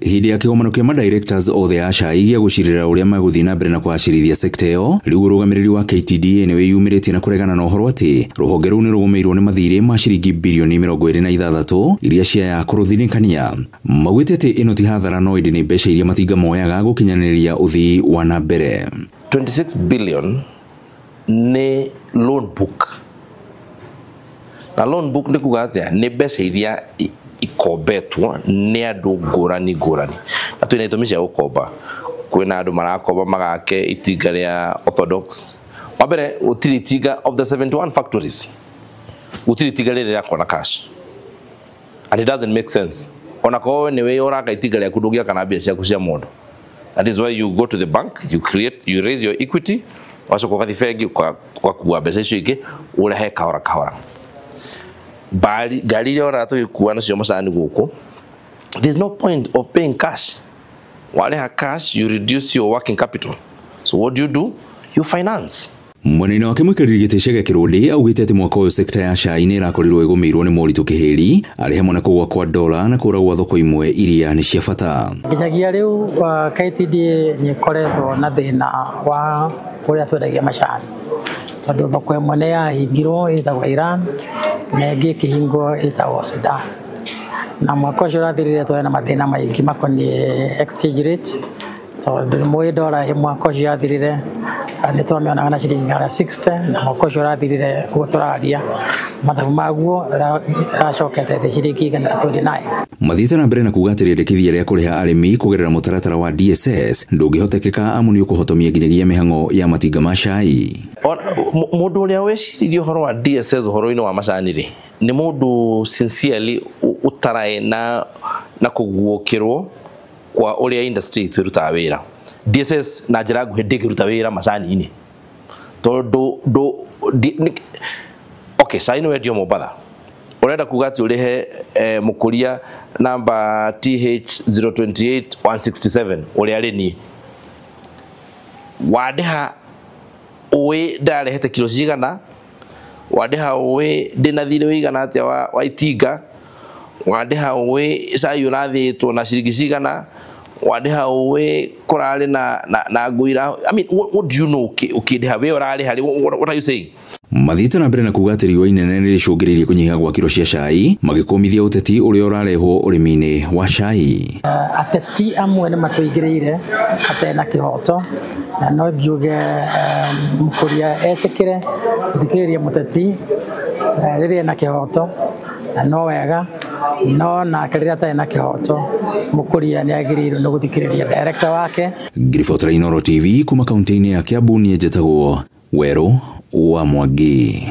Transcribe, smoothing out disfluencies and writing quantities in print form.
Hĩndĩ ya kĩgomano kĩa madirectors othe a cai gĩa gũcirĩra ũrĩa megũthiĩ na mbere na kũgacĩrithia sekta ĩyo, rĩu ũrũgamĩrĩri wa KTDA nĩ wĩyumĩrĩtie na kũregana na ũhoro atĩ rũhonge rũu nĩ rũgũmĩirwo nĩ mathirĩ ma ciringi birioni 26 iria ciaya kũrũthinĩkania. Maugĩte atĩ ĩno ti hathara no ĩndĩ nĩ mbeca iria matinga moyaga gũkinyanĩria ũthii wa na mbere. 26 billion nĩ loan book, na loan book nĩ kuga atĩa? Nĩ mbeca iria ikombetwo nĩ andũ ngũrani ngũrani, na twĩna itũmi cia gũkomba. Kwĩna andũ marakomba magake itinga rĩa orthodox. Wa mbere, gũtirĩ itinga of the 71 factories, gũtirĩ itinga rĩrĩ rĩakwo na cash, and it doesn't make sense. Ona korwo nĩ wĩ ũraka itinga rĩaku, ndũngĩaka na mbia ciaku cia mondo. That is why you go to the bank, you create, you raise your equity, wacoka ũgathiĩ bengi ũgakua mbeca icio ingĩ, ũrehe kahora kahora. Mbari ngari iria ũraga tũgĩkua nacio macani gũkũ, there's no point of paying cash. Warĩha cash, you reduce your working capital. So what do you do? You finance. Mwena-inĩ wake, mũikarĩri gĩtĩ Chege Kĩrũndĩ augĩte atĩ mwaka ũyũ sekta ya cai nĩ ĩrakorirwo ĩgũmĩirwo nĩ moritũ kĩhĩri, arĩ hamwe na kũgũa kwa dola na kũra gwa thoko imwe iria nĩ cia bata. Nginyagia rĩu KTDA nĩ ĩkoretwo na thĩna wa kũrĩa twendagia macani, tondũ thoko ĩmwe nĩ yahingirwo ĩtagwo Iran na ĩngĩ ĩkĩhingwo ĩtagwo Sudan. Na mwaka ũcio ũrathirire twarĩ na mathĩna maingĩ makoniĩ exchange rate, tondũ nĩ mũĩ dola mwaka ũcio yathirire nĩ twamĩonaga na ciringi 160, na mwaka ũcio ũrathirire ũguo tũraria mathabu maguo ĩracokete thĩ ciringi 129. Mathiĩte na mbere na kuga atĩ rĩendekithia rĩa kũrĩha arĩmi kũgerera mũtaratara wa DSS ndũngĩhotekeka, amu nĩ ũkũhotomia nginyagia mĩhang'o ya matinga ma cai. Mũndũ ũrĩa weciririe ũhoro wa DSS ũhoro-inĩ wa macani rĩ, nĩ mũndũ sincerely ũtaraĩ na kũguũkĩrwo kwa ũrĩa industry itũ ĩrutaga wĩra. DSS na njĩra nguhĩ ndĩngĩruta wĩra macani-inĩ, tondũ okay, cai nĩ wendio Mombatha, ũrenda kuga atĩ ũrĩhe mũkũria namba TH 028167 ũrĩa arĩ niĩ wandĩha ũĩ ndarehete kiro cigana, wandĩha ũĩ ndĩna thirĩ wĩigana atĩa wa itinga, wandĩha ũĩ cai ũrathĩtwo na ciringi cigana, wandĩha ũĩ kũrarĩ na ngũira. I mean, what do you know ũkĩndĩha we ũrarĩha rĩ? What are you saying? Mathiĩte na mbere na kuga atĩ riũa inene nĩ rĩcũngĩrĩirie kũnyiha gwa kiro cia cai, magĩkũmithia ũteti ũrĩa ũrarehwo ũrĩmi-inĩ wa cai. Ateti amwe nĩ matũingĩrĩire hatarĩ na kĩhoto, na no ngiuge mũkũria etĩkĩre gũthikĩrĩria mũteti rĩrĩa ena kĩhoto na no wega, no nake rĩrĩa atarĩ na kĩhoto, mũkũria nĩ agĩrĩirwo nĩ gũthikĩrĩria director wake. Ngiribotera Inooro TV kuma kaunti-inĩ ya Kiambu, niĩ njĩtagwo Werũ wa Mwangi.